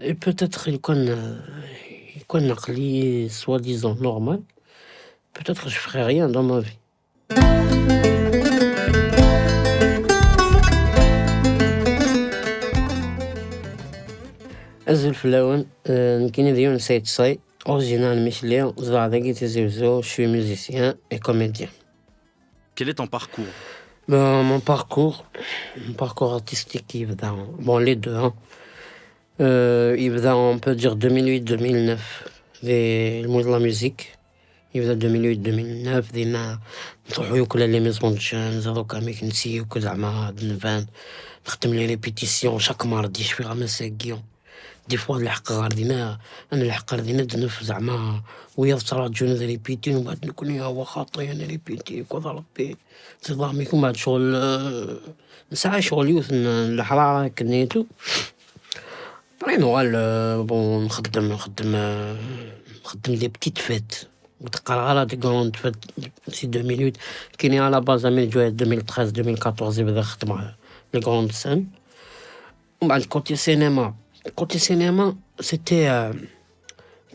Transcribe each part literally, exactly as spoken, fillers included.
Et peut-être, lukan, lukan aql-i soi-disant normal, peut-être je ferai rien dans ma vie. Azul fell-awen, euh, nekkini d Yunes Ayt Ṣṣay, originaire n Micli, zedɣeɣ dagi Tizi Wezzu, je suis musicien et comédien. Quel est ton parcours ? Ben, mon parcours, mon parcours artistique, il va dans, bon, les deux, hein. Euh, il va dans, on peut dire, deux mille huit, deux mille neuf, des, le monde de la musique. Il va deux mille huit, deux mille neuf, des na, نروحو يوكل les maisons de jeunes, هذوك ما كنسي يوكل زعما دنفان. نخدم les répétitions chaque mardi، شوي غا مساكيو. Des fois نلحق غير دينا، انا نلحق غير دينا دنف زعما، ويا تراجعون ذا répéter، ومن بعد نكون يا هو خاطي انا répéter، كذا ربي. تظهر ميكون بعد شغل، آه، نسعى شغل يوث ن-، الحرارة كنيتو. Après نوال، آه، bon، نخدم، نخدم، آه، نخدم des petites fêtes. وتقرا غير des grandes fêtes، c'est deux mille huit. كاين à la base من جويلية deux mille treize، deux mille quatorze يبدا يخدم على les grandes scènes. ومن بعد côté cinéma، côté cinéma، c'était, euh,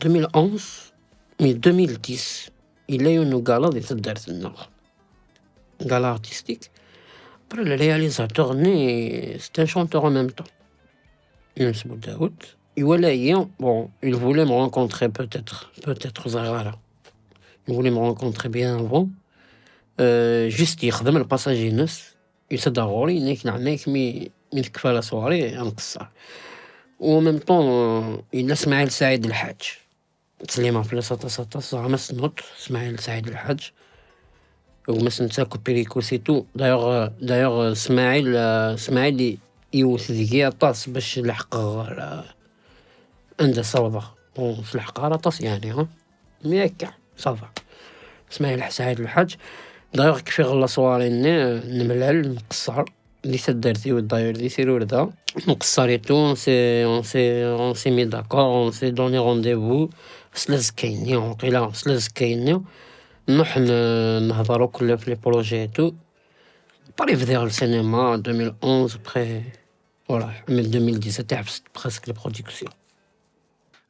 deux mille onze، mais deux mille dix، il y a eu une gala ديال الدار تما. Gala artistique. Après, le réalisateur, c'est un chanteur en même temps. Younes Boudahut. Et voilà, il, bon, il voulait me rencontrer peut-être, peut-être, Zagara. Il voulait me rencontrer bien avant. Euh, juste, يخدم le passage Younes. يسد غوري، نيك نعنيك مي، مي تكفى la soirée، نقصر. و en même temps, euh, il a Smaïl Saïd El Hadj. تسليمة في بلاصة تاع سطاس، زعما سنوت، اسماعيل سعيد الحاج. وما سنتا كوبيريكو سيتو. دايوغ، دايوغ اسماعيل، آه، اسماعيل ي-، يوث ديكي عطاس باش لحق غير، آه، عند صوضة. بون، في الحق غير عطاس يعني، ها. مي هكا، صافا. اسماعيل سعيد الحاج. دايوغ كيفي غلا صواري ني-، نملال، نقصر. دي تدرتي والداير دي سيروردا. نقصر et tout, on s'est, on s'est, on s'est mis d'accord, on s'est donné rendez-vous. سلا زكايني، وقيلا سلا زكايني. نروح ن-، نهضرو كل في les projets et tout. Après بديت السينما deux mille onze، après، voilà، من deux mille dix-sept حبست presque les productions.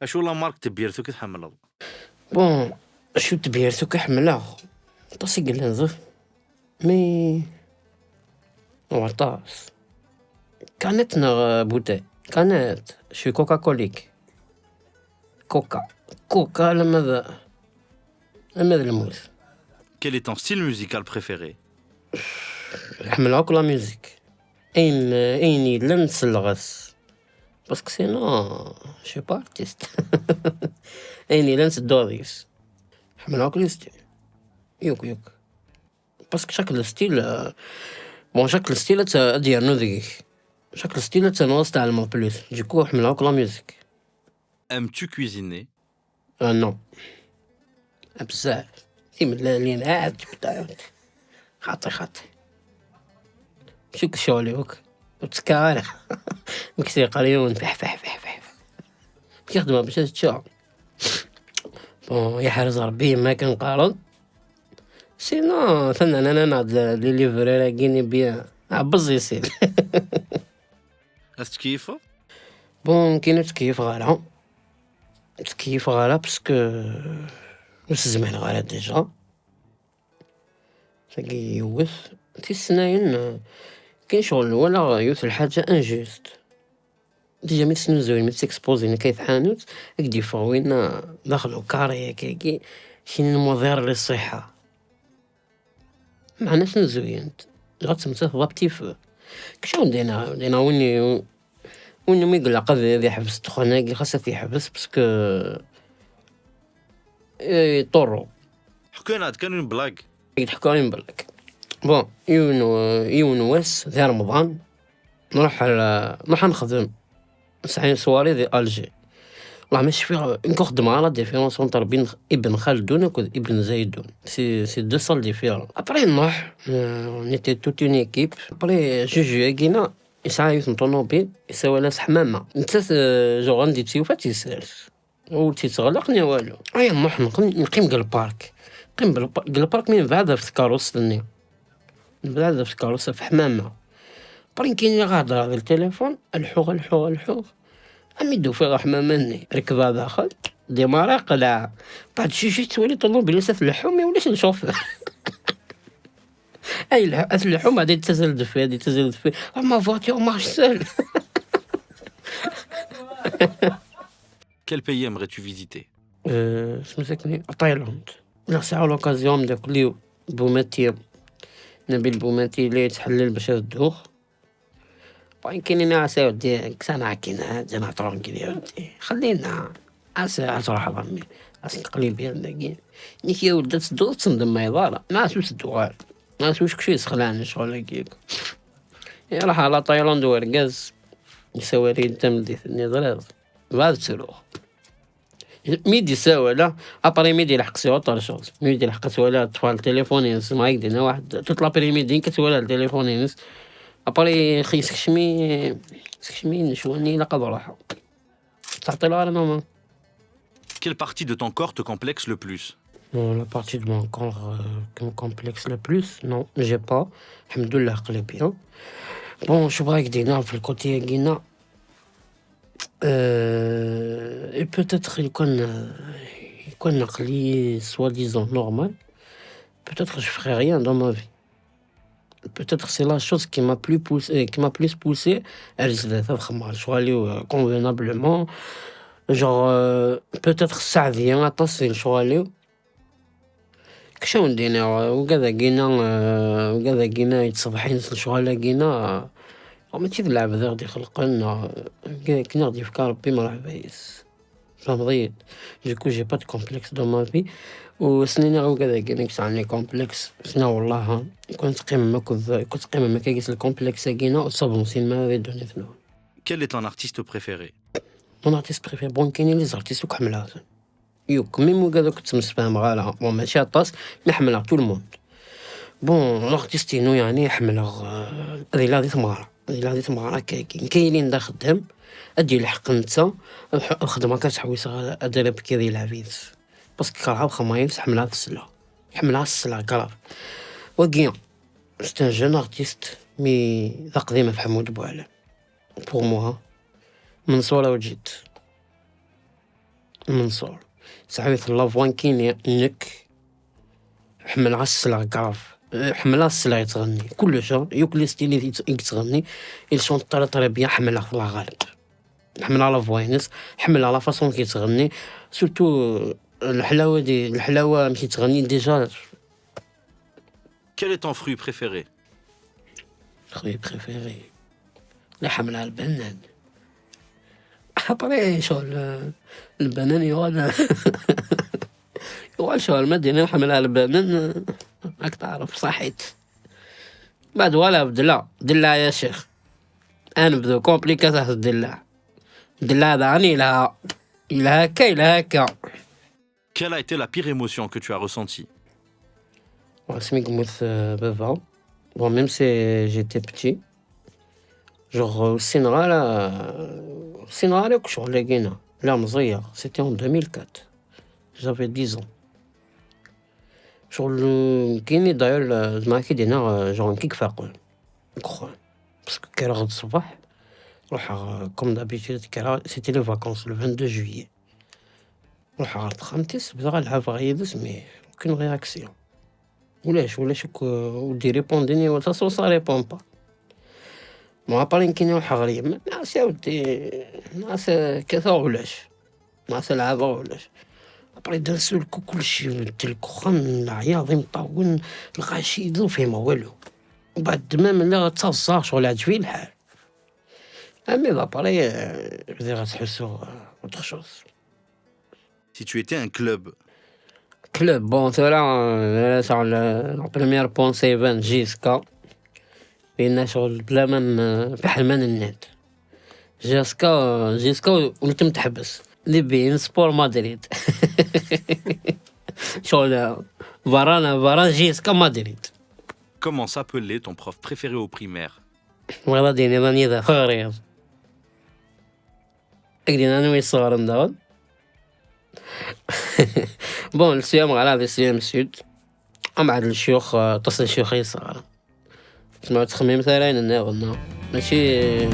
Acu la marque تبيرتو كي تحملض؟ Bon, acu تبيرتو كي حملها؟ طاسي قال لها زوف. Mais وعطاس. كانت نغ بوتي. كانت شي كوكا كوليك. كوكا. كوكا لما ذا، لما ذا الموت. Quel est ton style musical préféré ? نحمل هاك la musique. اين، اين يلان سلغس. Parce que sinon, je suis pas artiste. اين يلان سدوغيس. نحمل هاك le style. يوك، يوك. Parce que chaque style, euh, bon, chaque style, ت-، ad yernu deg-k. Chaque style, ad ternuḍ ad s-tɛelmeḍ plus. Du coup, ḥemmleɣ akk la musique. Aimes-tu cuisiner ? Ah non. Ah, بزاف. Timellalin, ah, tu peux. خاطي، خاطي. شو كشغلي وك؟ وتسكارة. مكسي قريون، فح، فح، فح، فح. كيخدمها باش تشوف. Bon، يحرز ربي ما كنقارن. Sinon, ثنا انا ناض لي ليفري راكيني بيان. عبز يسير. هتكيفو؟ Bon، كاين تكييف غالا. تكييف غالا parce que الزمان غالا déjà. تاكي يوث. تيسناين، كاين شغل ولا يوث الحاجة injuste. Déjà مي تسنوزوين، مي تسكسبوزين كيف حانوت، اك دي فوين داخل كاري كيكي، شين مضر للصحة. معنا تنزوين، لا تمتث ضبطي في. كشو دينا، دينا وين، وين مي يقول لك هذا يحبس الدخان، هاكي خاصة يحبس parce que إيه، طورو. حكينا هاد كان بلاك. يضحكوا عليهم بلاك. Bon، يون، يون واس ذي رمضان. نروح على، نروح نخدم. نسعي soirée ذي الجي. والله ما شفيغ، نكون خدمة على la différence entre بن، ابن خلدون وكذ ابن زيدون. C'est, c'est deux salles différentes. Après نروح، آه، on était toute une équipe. Après جوجو ياكينا، يسعى يوث طوموبيل، يسوى لاس حمامة. نتا، آه، جو غندي تيوفا تيسيرس. وتيتغلق ني والو. اي نروح نقيم، نقيم قال البارك. نقيم بالب-، قال البارك من بعد في الكاروس ثني. من بعد في الكاروس في حمامة. برين كاين اللي غاهضر هذا التليفون، الحوغ، الحوغ، الحوغ. Ami d-ufiɣ ḥmama-nni, rekbeɣ daxel, démarrer, qleɛ. Baɛd cici ttwali ṭumubil-is ad tleḥḥu, mi ulac lecɣal. Ay lḥ-, ad tleḥḥu, baɛd ad tazal deffir, ad tazal deffir. Ah, ma voiture marche seule. Quel pays aimerais-tu visiter ? Euh, اسمها ساكني تايلاند. لا ساعة l'occasion de كليو بوماتي. نبيل بوماتي اللي يتحلل باش الدوخ. وين كاينين عسى ودي كسانا كاين زعما ترونكيل يا ودي. خلينا عسى تروح ضمي. عسى قليب يا داكي. نيك يا ولد تدو تندم ما يضار. ما عسوش الدوار. ما عسوش كشي سخلان شغل هكيك. يروح على تايلاند ورقاز. يسوي ريد تمديث نيضريض. بعد تروح. ميدي ساوى لا. ابري ميدي لحق سي اوتر شوز. ميدي لحق سوى لا طفال تليفونينس. ما يقدر واحد توت لابري ميدي كتولى التليفونينس. ابري خي سكشمي، سكشمي نشواني لا قبل روحه. تعطي له نورمال. Quelle partie de ton corps te complexe le plus ? Bon, la partie de mon corps euh, qui me complexe le plus, non, j'ai pas. الحمد لله قلبي. Bon, شو بغيك دينا في الكوتي كينا؟ Euh, et peut-être يكون يكون عقلي soi-disant normal. Peut-être je ferai rien dans ma vie. Peut-être c'est la chose qui m'a plus poussé, qui m'a plus poussé à réaliser هاد الخدمة شغالي convenablement. Genre euh, peut-être ساعديا aṭas شغالي. كشاون دينا وكذا كينا وكذا كينا يتصبحين شغالة كينا. ماشي د العبد غادي يخلقنا. كنا غادي يفكر ربي ما راه بايس. فهمضيت. Du coup j'ai pas de complexe dans ma vie. وسنيني غير كذا كاين كسعني complexe. سنا والله كنت قيم ما كنت كنت قيم ما كيس الكومبلكس كينا وصابون سين ما غادي دوني ثنو. Quel est ton artiste préféré ? Mon artiste préféré, bon كاينين les artistes وكحملها. يوك ميم وكذا كنت مسفهم غالا، bon ماشي عطاس، mais حملها tout le monde. Bon l'artiste ينو يعني حملها هذه لا هذه ثمارة، هذه لا هذه ثمارة كاين كاينين دا خدام. ادي الحق انت الخدمة كتحوس غا ادرب كي ذي العبيد. Parce que كرهها بخمايل حملها في السلا، حملها السلا كراف. وكيا c'est un jeune artiste mais ذا قديمة في حمود بوعلام. Pour moi منصورة وجيت منصور سعيد لافوان كيني نك. حملها السلع كراف، حملها السلع تغني كلش. يوك لي ستيلي يتغني ils sont très très bien. حملها في الغالب حملها لافوينس، حملها لا فاصون كيتغني. Surtout الحلاوة دي الحلاوة مشي تغني déjà. Quel est ton fruit préféré ? Fruit préféré. لا حملها البنان. ابري شغل البنان يوال يوال شغل مدينة حملها البنان. راك تعرف صحيت. بعد ولا بدلا دلا يا شيخ. انا بدو كومبليكا تحت الدلا. دلا داني لها. إلا هكا إلا هكا. Quelle a été la pire émotion que tu as ressentie ? واسمي قمت بابا. Bon même si j'étais petit. Genre السينغالا السينغالا كشغل لقينا لا مزية. C'était en deux mille quatre. J'avais dix ans. شغل كيني داير زعما كي دينا genre كي كفاقون كخوان. Parce que كي راه غد الصباح روح comme d'habitude كي راه c'était les vacances le vingt-deux juillet. روح عرض خمتي سبت غا لعب غيدس mais aucune réaction. ولاش ولاش ودي ريبونديني ولا سو سا ريبون با. ما ابري كاين واحد غريب ناس يا ودي ناس كذا ولاش ناس لعابة ولاش. ابري دان سول كو كلشي بدل كخن العياض مطاون الغاشي يدو فيه ما والو. وبعد ما ملي غتصاصا شغل عجبي الحال. امي بابري بدي غتحسو autre chose. Si tu étais un club. Club bon ثورة ثورة la première bon seven جيسكا. بينا شغل بلا ما بحال ما نناد. جيسكا جيسكا وليت متحبس. لي بين سبور مدريد. شغل فارانا فاران جيسكا مدريد. Comment s'appelait ton prof préféré au primaire ? ولا ديني راني ذا فغريض. اكدين انا ويصغرن داون. Bon السيام غالا هذا السيام سود. ام بعد الشيوخ تصل الشيوخ يصغر. تسمع تخميم ثاني ناغنا ماشي.